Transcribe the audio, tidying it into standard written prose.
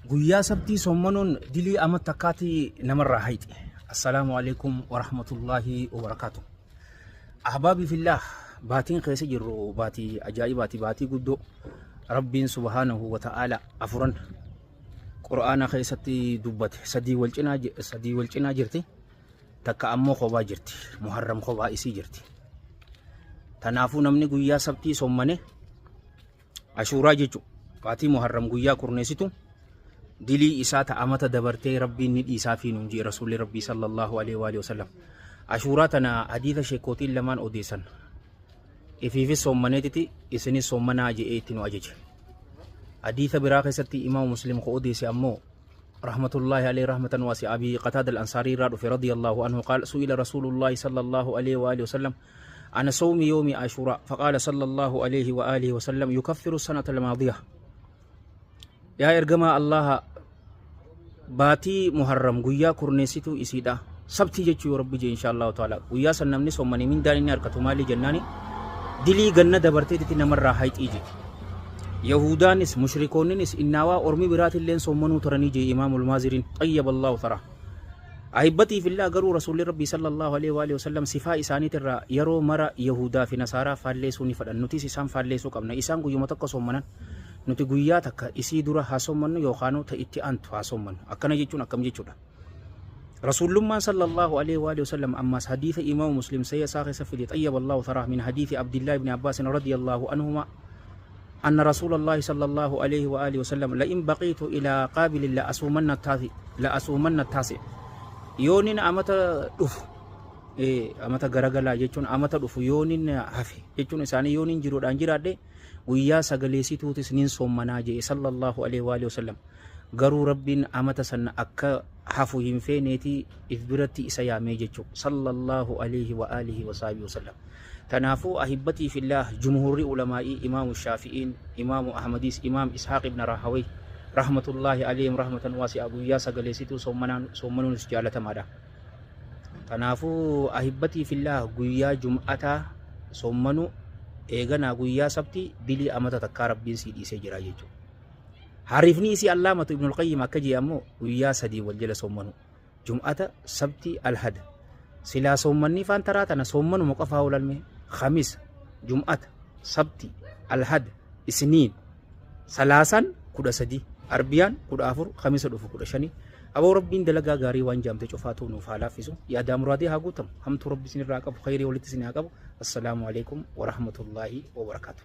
Guyyaa sabtii soommanuun dilii ama takkaati namarraa hayxi. Assalaamu alaikum warahmatullaahi wabarakaatu. Ahbaabii fillaah, baatiin keessa jirru baatii ajaa'ibaati, baatii guddoo Rabbiin subhaanahu wa ta'aala afuran Qur'aana keessatti dubbate. Sadii wal cinaa jirti, takka ammoo kophaa jirti, Muharram kophaa isii jirti. Tanaafuu namni guyyaa sabtii soommane, Ashuuraa jechuun baatii Muharram guyyaa kurneessitu, dilii isaa ta amata dabartee Rabbiin ni dhiisaa fi nuun jee Rasuulli Rabbii sallallahu alaihi wa alihi wasallam. Ashuuraa tana hadiisa sheekootiin lamaan odeessan. Ifiifis soommaneetiti isinis soommanaa je'ee itti nu ajaje. Hadiisa biraa keessatti Imaam Muslim ko odeesse ammoo rahmatullahi alayhi rahmatan wasi Abi Qataada al-Ansaarii irraa dhufe radiyallahu anhu qaal su'ila Rasuulullahi sallallahu alaihi wa alihi wasallam ana sawmi yawmi Ashura faqaala sallallahu alaihi wa alihi wasallam yukaffiru sanata al-maadiya. Yaa ergamaa Allaha, baatii Muharram guyyaa kurneessituu isiidha. Sabtii jechuu yoo Rabbi jee insha Allahu ta'ala. Guyyaa san namni soommanii mindaan inni harkatu maali jennaani, dilii ganna dabarteetitti namarraa hayxii jee. Yahudaanis mushrikoonninis innaawaa ormi biraatilleen soommanuu turanii jee Imaamul Maaziriin xayyaba Allahu taraa. Ahibbatii fillah, garuu Rasuulli Rabbii sallallahu alaihi wa alihi wasallam sifaa isaaniitirraa yeroo mara Yahudaa fi Nasaaraa faalleessuu ni fedhan. Nutis isaan faalleessuu qabna. Isaan guyyuma tokko soommanan, nuti guyyaa takka isii dura haa soommannu yookaanuu ta itti aantu haa soommannu. Akkana jechuun akkam jechuudha? Rasuullummaan sallallahu alaihi wa alihi wasallam ammas hadiisa Imaamu Muslim sayya isaa keessa fide xayyaba Allahu taraa min hadiisi Abdillah ibn Abbaas radiyallahu anhuma أن رسول الله صلى الله عليه وآله وسلم لئن بقيت إلى قابل لأصومن التاسع لأصومن التاسع. يونين أمتا دف amata garagalaa jechuun, amata dhufu yoonin hafe jechuun isaanii, yoonin jiruudhaan jiraadhe guyyaa sagaleessituutis nin soommanaa jee sallallahu alaihi wa alihi wasallam. Garuu Rabbiin amata san akka hafu hin feeneeti if biratti isa yaamee jechuu sallallahu alaihi wa alihi wa sahbihi wasallam. Tanaafuu ahibbatii fillaah, jumhuurri ulamaa'ii, Imaamu Shaafi'iin, Imaamu Ahmadiis, Imaam Ishaaq ibn Raahawey rahmatullaahi alayhim rahmatan waasi'a, guyyaa sagaleessituu soommanaan soommanuunis jaalatamaadha. Tanaafuu ahibbatii fillaah, guyyaa jum'ataa soommanuu eeganaa guyyaa sabtii dilii amata takkaa Rabbiin sii dhiisee jira jechuudha. Hariifni isii Allaamatu Ibnul Qayyim akka jee ammoo guyyaa sadii wal jala soommanuu. Jum'ata, Sabtii, Alhada. Silaa soommannii faan taraa tana soommanuma qofaa oolalme. Khamisa, Jum'ata, Sabtii, Alhada, Isniin, Salaasaan 13, Arbiyaan 14, Khamisa dhufu 15. Aboo Rabbiin dalagaa gaarii waan jaamte cufaatuu nuuf haa laaffisu. Yaadaa muraadee haa guutamu. Hamtuu Rabbi isinirraa qabu, khayrii walitti isin haa qabu. Assalaamu alaikum warahmatullaahi wabarakaatu.